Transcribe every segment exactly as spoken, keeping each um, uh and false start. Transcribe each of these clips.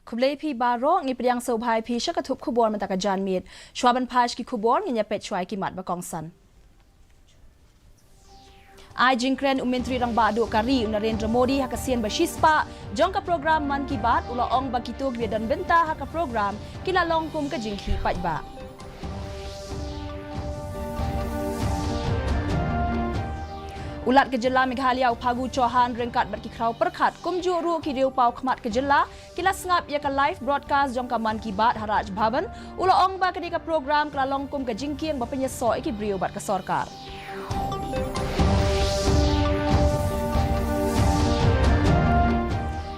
Khublei phi baroh, ngi pdiang sngewbha ïa phi sha ka thup khubor mynta ka janmiet. Shuwa ban phai sha ki khubor, ngin ïa peit shuwa ïa ki mat ba kongsan. Ai jingkren u Myntri Rangbah Duh ka ri u Narendra Modi ha ka sien ba shispah jong ka program Mann Ki Baat, u la ong ba kito kiba don bynta ha ka program ki la long kum ka jingkhih paidbah. U Lat ka jylla Meghalaya u Phagu Chauhan ryngkat bad ki khraw pyrkhat kumjuh ruh ki riew paw khmat ka jylla ki la sngap ïa ka live broadcast jong ka Mann Ki Baat ha Raj Bhavan, u la ong ba kane ka program ka la long kum ka jingkieng ba pynïasoh ïa ki briew bad ka sorkar.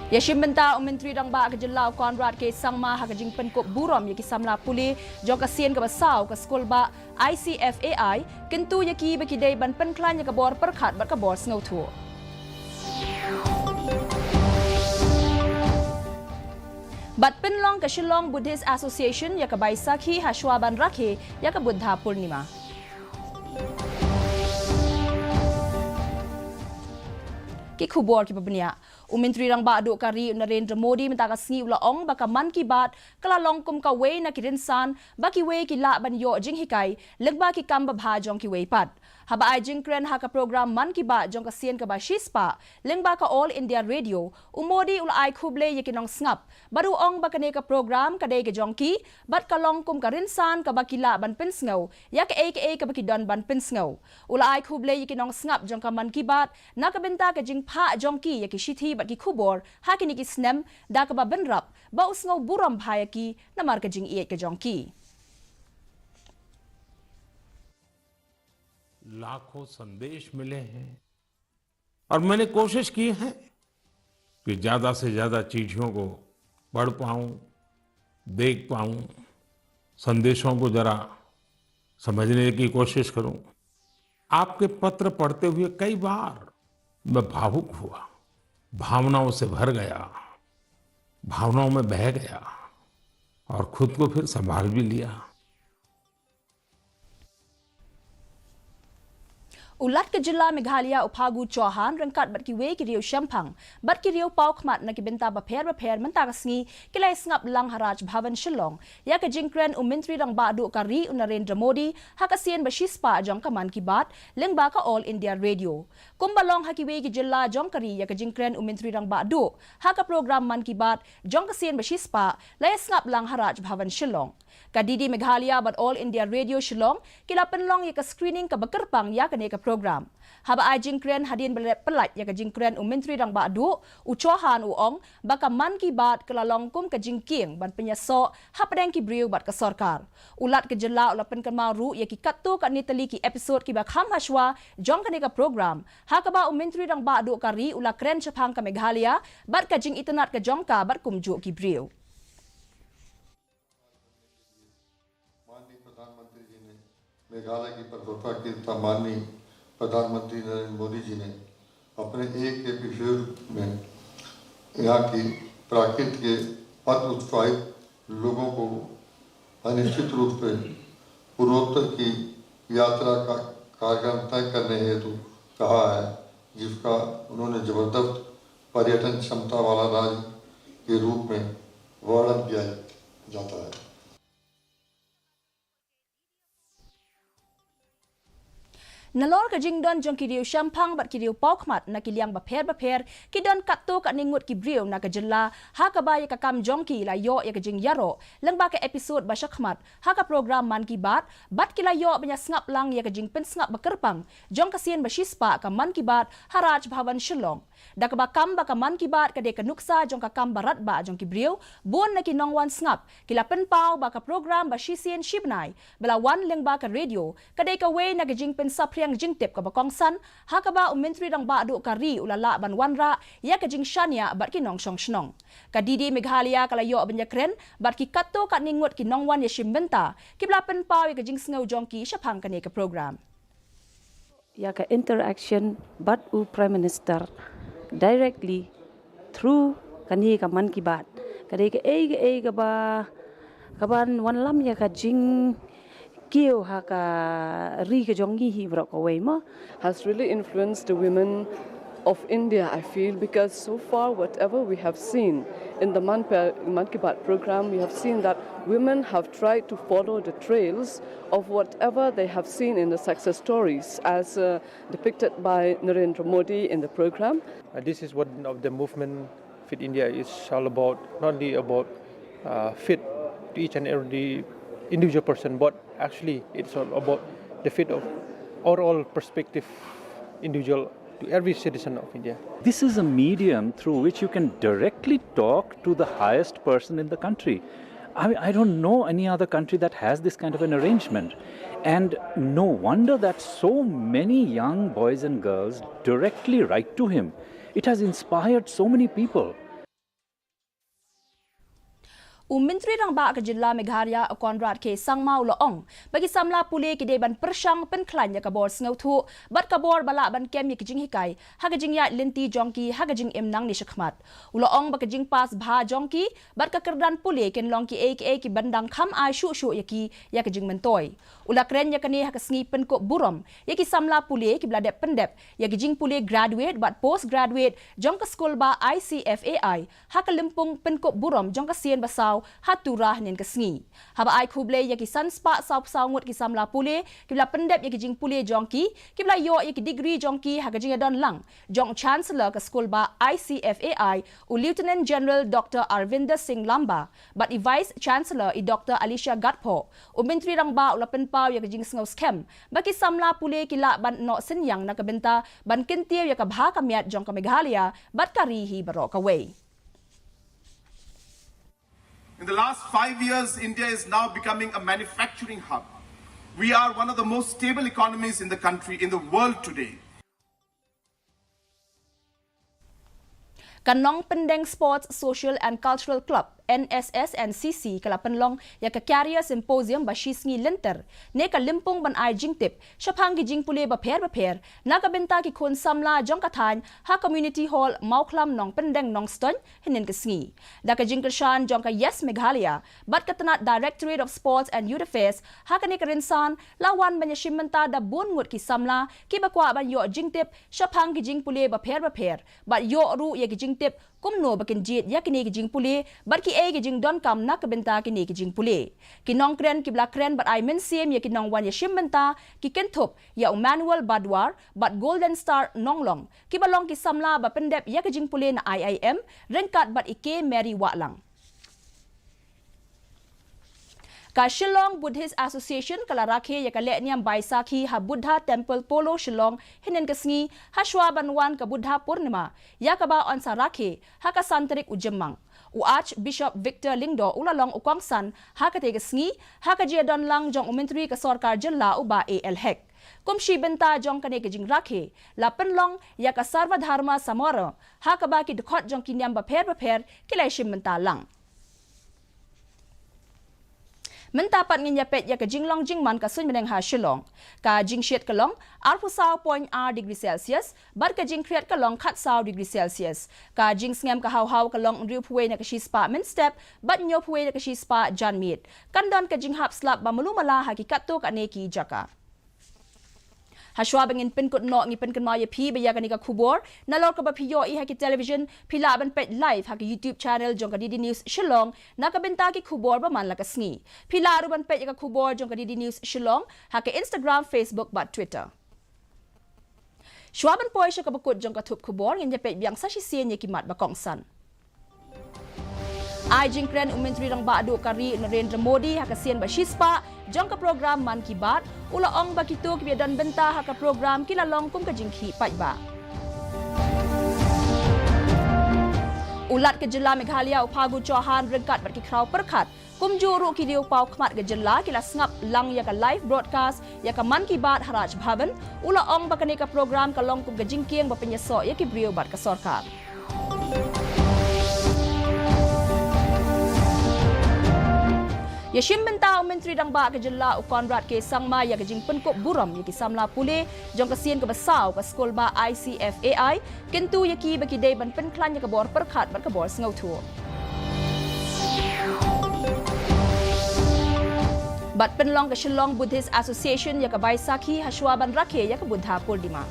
Ïa shim bynta u Myntri Rangbah ka jylla u Conrad K Sangma ha ka jingpynkup burom ïa ki samla pule jong ka sien kaba saw ka skul bah I C F A I, kyntu ïa ki ba ki dei ban pynkhlaiñ ïa ka bor pyrkhat bad ka bor sngewthuh. Bad pynlong ka Shillong Buddhist Association ïa ka Baisakhi ha shuwa ban rakhe ïa ka Buddha Purnima. Ki khubor kiba bniah. U Myntri Rangbah Duh ka ri u Narendra Modi mynta ka sngi u la ong ba ka Mann Ki Baat ka la long kum kawei na ki rynsan ba kiwei ki lah ban ïoh jinghikai lyngba ki kam babha jong kiwei pat. Haba ai jingkren ha ka program Mann Ki Baat jong ka sien kaba shispah lyngba ka All India Radio, u Modi u la ai khublei ïa ki nongsngap bad u ong ba kane ka program ka dei ka jong ki bad ka long kum ka rynsan kaba ki lah ban pynsngew ïa kaei kaei kaba ki don ban pynsngew. U la ai khublei ïa ki nongsngap jong ka Mann Ki Baat na ka bynta ka jingphah jong ki ïa ki shithi bad ki khubor ha kine ki snem, da kaba bynrap ba u sngew burom bha ïa ki namar ka jingïeit ka jong ki. लाखों संदेश मिले हैं और मैंने कोशिश की है कि ज्यादा से ज्यादा चिट्ठियों को पढ़ पाऊं, देख पाऊं, संदेशों को जरा समझने की कोशिश करूं। आपके पत्र पढ़ते हुए कई बार मैं भावुक हुआ, भावनाओं से भर गया, भावनाओं में बह गया और खुद को फिर संभाल भी लिया। U Lat ka jylla Meghalaya u Phagu Chauhan ryngkat bad kiwei ki riew shemphang bad ki riew paw khmat na ki bynta bapher bapher mynta ka sngi ki la ïa sngap lang ha Raj Bhavan Shillong ïa ka jingkren u Myntri Rangbah Duh ka ri u Narendra Modi ha ka sien ba shispah jong ka Mann Ki Baat lyngba ka All India Radio. Kumba long ha kiwei ki jylla jong ka ri ïa ka jingkren u Myntri Rangbah Duh ha ka program Mann Ki Baat jong ka sien ba shispah la ïa sngap lang ha Raj Bhavan Shillong. Ka D D Meghalaya bad All India Radio Shillong ki la pynlong ïa ka screening kaba kyrpang ïa kane ka program. Haba ai jingkren hadien ba la dep pyllait ïa ka jingkren u Myntri Rangbah Duh, u Chauhan u ong ba ka Mann Ki Baat ka la long kum ka jingkieng ban pynïasoh hapdeng ki briew bad ka sorkar. U Lat ka jylla u la pynkynmaw ruh ïa ki katto katne tylli ki episode kiba kham hashwa jong kane ka program, ha kaba u Myntri Rangbah Duh ka ri u la kren shaphang ka Meghalaya bad ka jingitynnad ka jong ka bad kumjuh ki briew. माननीय प्रधानमंत्री जी ने, मेघालय की प्रफुल्लता की तथा माननीय प्रधानमंत्री नरेंद्र मोदी जी ने अपने एक एपिसोड में यहाँ की प्राकृतिक के हत उत्साहित लोगों को अनिश्चित रूप से पूर्वोत्तर की यात्रा का कार्यक्रम तय करने हेतु कहा है, जिसका उन्होंने जबरदस्त पर्यटन क्षमता वाला राज्य के रूप में वर्णन किया जाता है। Nalor ka jingdon jong ki riew shemphang bad ki riew paw khmat na ki liang bapher bapher, ki don katto katne ngut ki briew na ka jylla ha kaba ïa ka kam jong ki la ïoh ïa ka jingïaroh lyngba ka episode ba shakhmat ha ka program Mann Ki Baat, bad ki la ïoh ban ïa sngap lang ïa ka jingpynsngap ba kyrpang jong ka sien ba shispah ka Mann Ki Baat ha Raj Bhavan Shillong. Da kaba kam ba ka Mann Ki Baat ka dei ka nuksa jong ka kam ba radbah jong ki briew, bun na ki nongwan sngap ki la pynpaw ba ka program ba shisien shibnai ba la wan lyngba ka radio ka dei kawei na ka jingpynsaphriang jingtip kaba kongsan, ha kaba u Myntri Rangbah Duh ka ri u la lah ban wanrah ïa ka jingshaniah bad ki nongshong shnong. Ka D D Meghalaya ka la ïoh ban ïa kren bad ki katto katne ngut ki nongwan ïa shim bynta kiba la pynpaw ïa ka jingsngew jong ki shaphang kane ka program. Ïa ka interaction bad u Prime Minister directly through kane ka Mann Ki Baat ka dei kaei kaei kaba, kaban wanlam ïa ka jingkiew ha ka ri ka jong ngi hi baroh kawei mo. Has really influenced the women of India, I feel, because so far, whatever we have seen in the Mann, Mann Ki Baat program, we have seen that women have tried to follow the trails of whatever they have seen in the success stories, as uh, depicted by Narendra Modi in the program. Uh, this is what of the movement Fit India is all about, not only about uh, fit to each and every individual person, but actually it's all about the fit of overall perspective individual to every citizen of India. This is a medium through which you can directly talk to the highest person in the country. I, I don't know any other country that has this kind of an arrangement. And no wonder that so many young boys and girls directly write to him. It has inspired so many people. U Myntri Rangbah ka Jylla Meghalaya, u Conrad K Sangma, u la ong ba ki samla pule ki dei ban pyrshang pynkhlaiñ ïa ka bor sngewthuh bad ka bor ba lah ban kem ïa ki jinghikai ha ka jingïaid lynti jong ki ha ka jingim nangne shakhmat. U la ong ba ka jingpass bha jong ki bad ka kyrdan pule kin long kiei kiei kiban dang kham ai shuh shuh ïa ki ïa ka jingmyntoi. U la kren ïa kane ha ka sngi pynkup burom ïa ki samla pule kiba la dep pyndep ïa ki jingpule graduate bad post graduate jong ka skul bah I C F A I ha ka lympung pynkup burom jong ka sien basaw ha Tura hynnin ka sngi. Haba ai khublei ïa ki san spah saw phew saw ngut ki samla pule kiba la pyndep ïa ki jingpule jong ki, kiba la ïoh ïa ki degree jong ki ha ka jingïadon lang jong u Chancellor ka skul bah I C F A I, u Lieutenant General Doctor Arvinder Singh Lamba bad i Vice Chancellor, i Doctor Alicia Gadphoh, u Myntri Rangbah u la pynpaw ïa ka jingsngew skhem ba ki samla pule ki lah ban noh synñiang na ka bynta ban kyntiew ïa ka bha ka miat jong ka Meghalaya bad ka ri hi baroh kawei. In the last five years, India is now becoming a manufacturing hub. We are one of the most stable economies in the country, in the world today. Ka Nongpyndeng Sports Social and Cultural Club, N S S N C C, ka la pynlong ïa ka Career Symposium ba shisngi lynter ne ka lympung ban ai jingtip shaphang ki jingpule bapher bapher na ka bynta ki khun samla jong ka thaiñ ha Community Hall Mawkhlam Nongpyndeng Nongstoiñ hynnin ka sngi. Da ka jingkyrshan jong ka Yes Meghalaya bad ka tnat Directorate of Sports and Youth Affairs, ha kane ka rynsan la wan ban ïashim bynta da bun ngut ki samla kiba kwah ban ïoh jingtip shaphang ki jingpule bapher bapher bad ïoh ruh ïa ki jingtip kumno ba kin jied ïa kine ki jingpule bad kiei ki jingdonkam na ka bynta kine ki jingpule. Ki nongkren kiba la kren bad ai mynsiem ïa ki nongwan ïashim bynta ki kynthup ïa u Manuel Badwar bad Golden Star Nonglong, kiba long ki samla ba pyndep ïa ka jingpule na I I M ryngkat bad i K Mary Wahlang. Ka Shillong Buddhist Association ka la rakhe ïa ka lehniam Baisakhi ha Buddha Temple Polo Shillong hynnin ka sngi, ha shwa ban wan ka Buddha Purnima, ïa kaba yn sa rakhe ha ka san tarik u Jymmang. U Archbishop Victor Lyngdoh u la long u kongsan ha katei ka sngi, ha ka jingïadon lang jong u Myntri ka Sorkar Jylla, u Bah A L Hek. Kum shi bynta jong kane ka jingrakhe, la pynlong ïa ka Sarva Dharma Samaro, ha kaba ki dkhot jong ki niam bapher bapher ki la ïashim bynta lang. Mynta pat ngin ïa peit ïa ka jinglong jingman ka suiñ bneng ha Shillong. Ka jingshit ka long arphew saw point ar degree Celsius, bad ka jingkhriat ka long khatsaw degree Celsius. Ka jingsngem ka haw haw ka long hynriewphew wei na ka shispah mynstep bad hynñiewphew wei na ka shispah janmiet. Kan don ka jinghap slap ba malu mala ha ki katto katne ki jaka. Ha shwa ba ngin pynkut noh, ngi pynkynmaw ïa phi ba ïa kane ka khubor, nalor kaba phi ïohi ha ki television, phi lah ban peit live ha ka YouTube channel jong ka D D News Shillong na ka bynta ki khubor ba man la ka sngi. Phi lah ruh ban peit ïa ka khubor jong ka D D News Shillong ha ka Instagram, Facebook bad Twitter. Shwa ban poi sha kaba kut jong ka thup khubor, ngin ïa peit biang sa shisien ïa ki mat ba kongsan. Ai jingkren u Myntri Rangbah Duh ka ri, Narendra Modi, ha ka sien ba shispah jong ka program Mann Ki Baat, u la ong ba kito kiba ïadon bynta ha ka program ki la long kum ka jingkhih paidbah. U Lat ka Jylla Meghalaya, u Phagu Chauhan, ryngkat bad ki khraw pyrkhat, kumjuh ruh ki riew paw khmat ka jylla, ki la sngap lang ïa ka live broadcast ïa ka Mann Ki Baat ha Raj Bhavan. U la ong ba kane ka program ka long kum ka jingkieng ba pynïasoh ïa ki briew bad ka sorkar. Ïashim bynta u Myntri Rangbah ka jylla, u Conrad K Sangma, ïa ka jingpynkup burom ïa ki samla pule jong ka sien kaba saw ka skul bah I C F A I, kyntu ïa ki ba ki dei ban pynkhlaiñ ïa ka bor pyrkhat bad ka bor sngewthuh. Bad pynlong ka Shillong Buddhist Association ïa ka Baisakhi ha shwa ban rakhe ïa ka Buddha Purnima.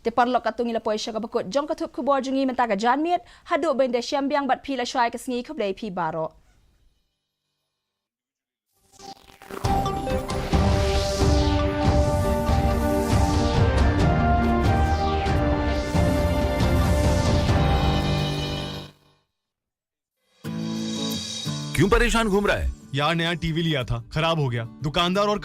Te paralok, katto ngi la poi sha kaba kut jong ka thup khubor jong ngi mynta ka janmiet. Haduh ban da shem biang bad phi la shwa ïa ka sngi, khublei phi baroh. क्यों परेशान घूम रहा है? यार, नया टीवी लिया था, खराब हो गया। दुकानदार और